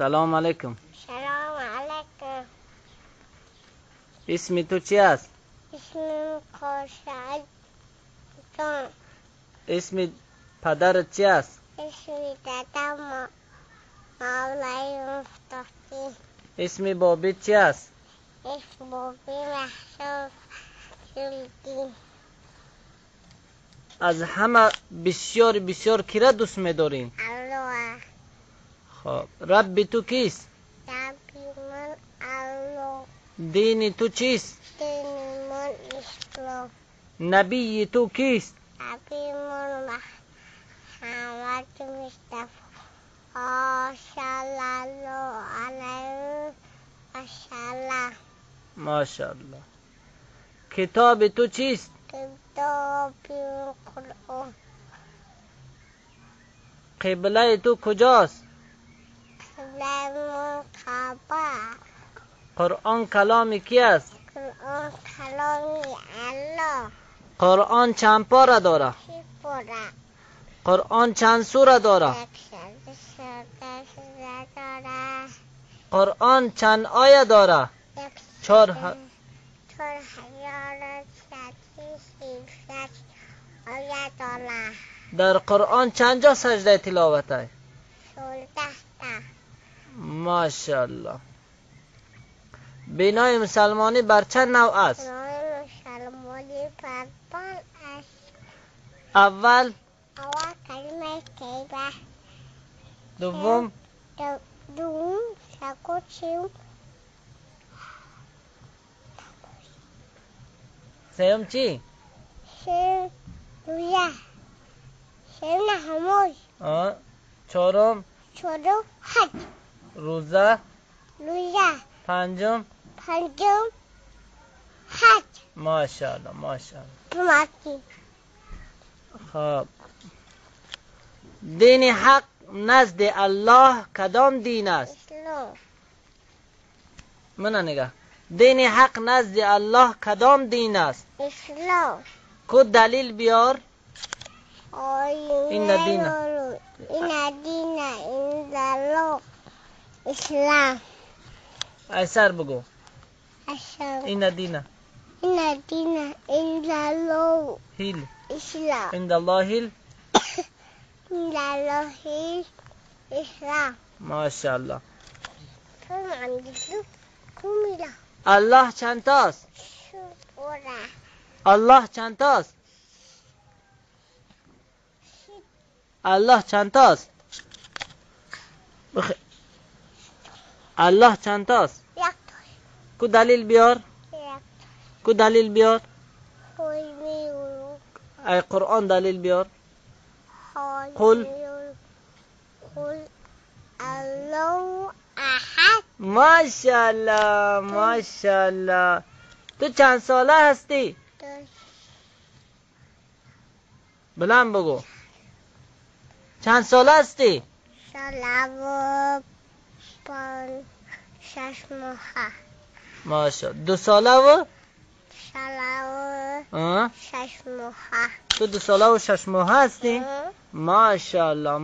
Салом алейкум. Салом алейкум. Исми ту чи аст? Исмим Қошаҷон. Исми падарат чи аст? Исми дадам Мавлаи Муфтоҳӣ. Исми бобит чи аст? Исми боби Маҳсум Фазлиддин. Аз ҳама бисёр бисёр кира дӯст медорӣ? Аллоҳ. Хоб, Рабби ту кист? Рабби ман Аллоҳ. Дини ту чист? Дини ман Ислом. Набии ту кист? Набии ман Муҳаммад Мустафо саллаллоҳу алайҳи васаллам. Машааллоҳ. Китоби ту чист? Китоби Қуръон. Қиблаи ту куҷост? Қиблаи ман Каъба. Қуръон каломи кӣ аст? Қуръон каломи Аллоҳ. Қуръон чанд пора дорад? 30 пора. Қуръон чанд сура дорад? 114 сура дорад. Қуръон чанд оя дорад? 4136 оя дорад. Дар Қуръон чанд ҷо саҷдаи тиловат аст? 16 та. Машааллоҳ. Бинои мусалмонӣ бар чанд навъ аст? Бинои мусалмонӣ бар панҷ аст. Аввал? Аввал калимаи тайиба. Дуввум? Дуввум сакут, сеюм Сеюм чӣ? Сеюм рӯза. Сеюм намоз. Чорум? Чорум ҳаҷ. Рӯза? Рӯза. Панҷум? Панҷум ҳаҷ. Машааллоҳ, машааллоҳ. Тумати. Хоб, дини ҳақ назди Аллоҳ кадом дин аст? Ислом. Мана нигаҳ, дини ҳақ назди Аллоҳ кадом дин аст? Ислом. Ку далил биёр. Инна дина. Инна дина индаллоҳ Ислом. Айсар бугӯ. Айсар. Инна дина. Инна дина индаллоҳ Ҳил. Ислом. Индаллоҳил. Индаллоҳил Ислом. Машааллоҳ. Аллоҳ чандтост? Аллоҳ чандтост? Аллоҳ чандтост? Аллоҳ чандтост? Ку далил биёр. Ку далил биёр. Ай Қуръон далил биёр. Қул. Қул Аллоҳу аҳад. Машааллоҳ, машааллоҳ. Ту чанд сола ҳастӣ? Баланд бугӯ. Чанд сола ҳастӣ? Солаву 6 моҳа. Машааллоҳ. 2 солаву? Солаву 6 моҳа. Ту 2 солаву 6 моҳа ҳастӣ? Машааллоҳ.